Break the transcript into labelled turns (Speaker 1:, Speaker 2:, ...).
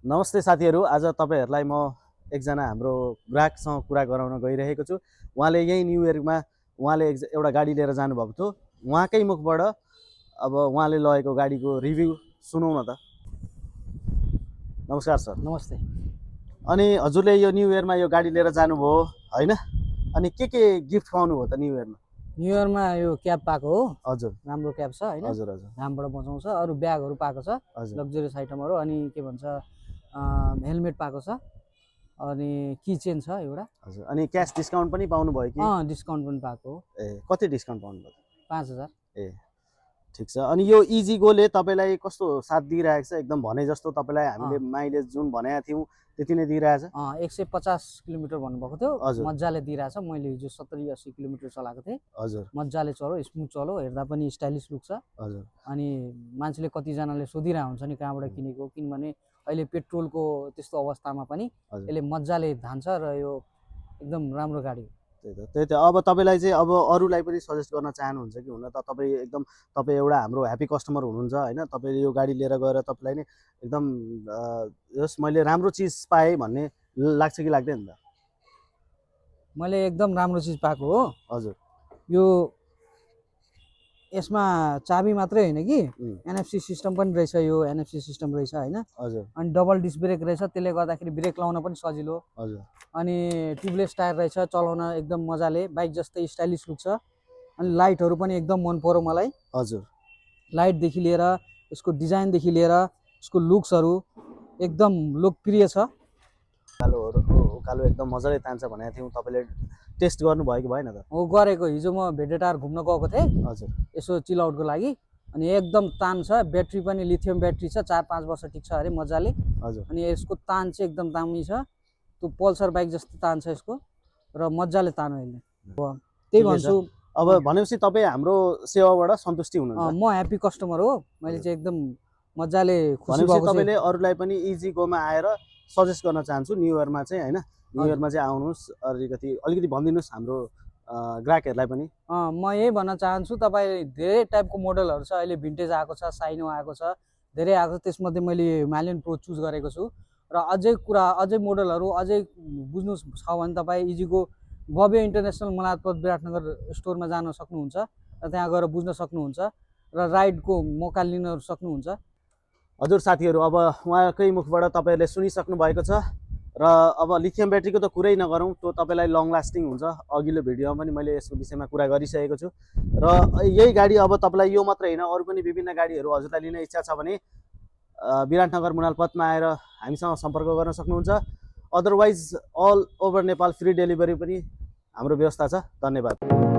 Speaker 1: नमस्ते साथीहरू, आज तपाईहरुलाई म एकजना हाम्रो ग्राहकसँग कुरा गराउन गइरहेको छु। उहाँले यही न्यू इयरमा उहाँले एउटा गाडी लिएर जानुभएको थियो। उहाँकै मुखबाट अब उहाँले लगेको गाडीको रिभ्यू सुनौँ न त। नमस्कार सर।
Speaker 2: नमस्ते।
Speaker 1: अनि हजुरले यो न्यू इयरमा यो गाडी लिएर जानुभयो हैन? अनि के गिफ्ट पाउनु भयो त न्यू इयरमा?
Speaker 2: न्यू इयरमा यो क्याब पाएको हो।
Speaker 1: हजुर।
Speaker 2: राम्रो क्याब छ हैन?
Speaker 1: हजुर हजुर।
Speaker 2: दामबाट बचाउँछ। अरु ब्यागहरु पाएको छ, लग्जरियस आइटमहरु, अनि के भन्छ हेलमेट पाएको छ, अनि की चेन छ एउटा।
Speaker 1: हजुर। अनि क्याश डिस्काउन्ट पनि पाउनु भयो कि?
Speaker 2: डिस्काउन्ट पनि पाएको हो।
Speaker 1: ए, कति डिस्काउन्ट पाउनु भयो?
Speaker 2: 5000।
Speaker 1: ए, ठीक छ। अनि यो इजिगोले तपाईलाई कस्तो साथ दिइरहेको छ? एकदम भने जस्तो तपाईलाई हामीले माइलेज जुन भनेका थियौं त्यति नै दिइरहेछ?
Speaker 2: 150 किलोमिटर भन्नुभएको थियो, मज्जाले दिइरहेछ। मैले हिजो 70-80 किलोमिटर चलाएको थिएँ।
Speaker 1: हजुर।
Speaker 2: मज्जाले चल्यो, स्मुथ चल्यो, हेर्दा पनि स्टाइलिश लुक छ।
Speaker 1: हजुर।
Speaker 2: अनि मान्छेले कतिजनाले सोधिरहेको हुन्छ नि कहाँबाट किनेको, किनभने अहिले पेट्रोलको त्यस्तो अवस्थामा पनि यसले मज्जाले धान्छ र यो एकदम राम्रो गाडी हो।
Speaker 1: त्यही त अब तपाईलाई चाहिँ अब अरूलाई पनि सजेस्ट गर्न चाहनुहुन्छ कि हुन त तपाई एउटा हाम्रो ह्यापी कस्टमर हुनुहुन्छ हैन? तपाईले यो गाडी लिएर गएर तपाईलाई नै एकदम जस मैले राम्रो चीज पाएँ भन्ने लाग्छ कि लाग्दैन त?
Speaker 2: मैले एकदम राम्रो चीज पाएको हो।
Speaker 1: हजुर।
Speaker 2: यो यसमा चाबी मात्रै हैन कि एनएफसी सिस्टम पनि रहेछ। यो एनएफसी सिस्टम रहेछ हैन?
Speaker 1: हजुर।
Speaker 2: अनि डबल डिस्क ब्रेक रहेछ, त्यसले गर्दाखेरि ब्रेक लाउन पनि सजिलो।
Speaker 1: हजुर। अनि
Speaker 2: ट्युबलेस टायर रहेछ, चलाउन एकदम मजाले, बाइक जस्तै स्टाइलिश लुक छ। अनि लाइटहरु पनि एकदम मन पर्यो मलाई।
Speaker 1: हजुर।
Speaker 2: लाइट देखि लिएर यसको डिजाइन देखि लिएर यसको लुक्सहरु एकदम लोकप्रिय छ।
Speaker 1: उकालो एकदम मजाले तान्छ भनेको थियौं, तपाईले टेस्ट गर्नु भयो कि भएन त?
Speaker 2: हो, गरेको। हिजो म भेडेटार घुम्न गएको थिएँ।
Speaker 1: हजुर।
Speaker 2: यसो चिल आउटको लागि, अनि एकदम तान छ। ब्याट्री पनि लिथियम ब्याट्री छ, 4-5 वर्ष टिक्छ अरे मजाले।
Speaker 1: हजुर।
Speaker 2: अनि यसको तान चाहिँ एकदम दामी छ। त्यो पल्सर बाइक जस्तो तान छ यसको, र मजाले तान्यो यसले। त्यही भन्छु।
Speaker 1: अब भनेपछि तपाई हाम्रो सेवाबाट सन्तुष्टि हुनुहुन्छ?
Speaker 2: म ह्यापी कस्टमर हो। मैले चाहिँ एकदम मजाले खुसी
Speaker 1: भएको छु। तपाईले अरूलाई पनि इजिगोमा आएर सजेस्ट गर्न चाहन्छु न्यू इयरमा चाहिँ हैन? न्यू इयरमा चाहिँ आउनुस्, अलिकति भनिदिनुस् हाम्रो ग्राहकहरुलाई पनि।
Speaker 2: म यही भन्न चाहन्छु, तपाई धेरै टाइपको मोडलहरु छ। अहिले भिन्टेज आएको छ, साइनो आएको छ, धेरै आएको छ। त्यसमध्ये मैले हिमालयन प्रो चुज गरेको छु। र अझै मोडलहरु अझै बुझ्नु छ भने तपाई इजिगो भव्य इन्टरनेसनल मलातपथ विराटनगर स्टोरमा जान सक्नुहुन्छ र त्यहाँ गएर बुझ्न सक्नुहुन्छ र राइडको मौका लिन सक्नुहुन्छ।
Speaker 1: हजुर साथीहरु, अब उहाँकै मुखबाट तपाईहरुले सुनिसक्नु भएको छ र अब लिथियम ब्याट्रीको त कुरै नगरौँ, त्यो तपाईलाई लङ लास्टिङ हुन्छ। अघिल्लो भिडियोमा पनि मैले यसको विषयमा कुरा गरिसकेको छु। र यही गाडी अब तपाईलाई यो मात्र हैन, अरु पनि विभिन्न गाडीहरु हजुरलाई लिन इच्छा छ भने विराटनगर मुनालपथमा आएर हामीसँग सम्पर्क गर्न सक्नुहुन्छ। Otherwise all over Nepal free delivery पनि हाम्रो व्यवस्था छ। धन्यवाद।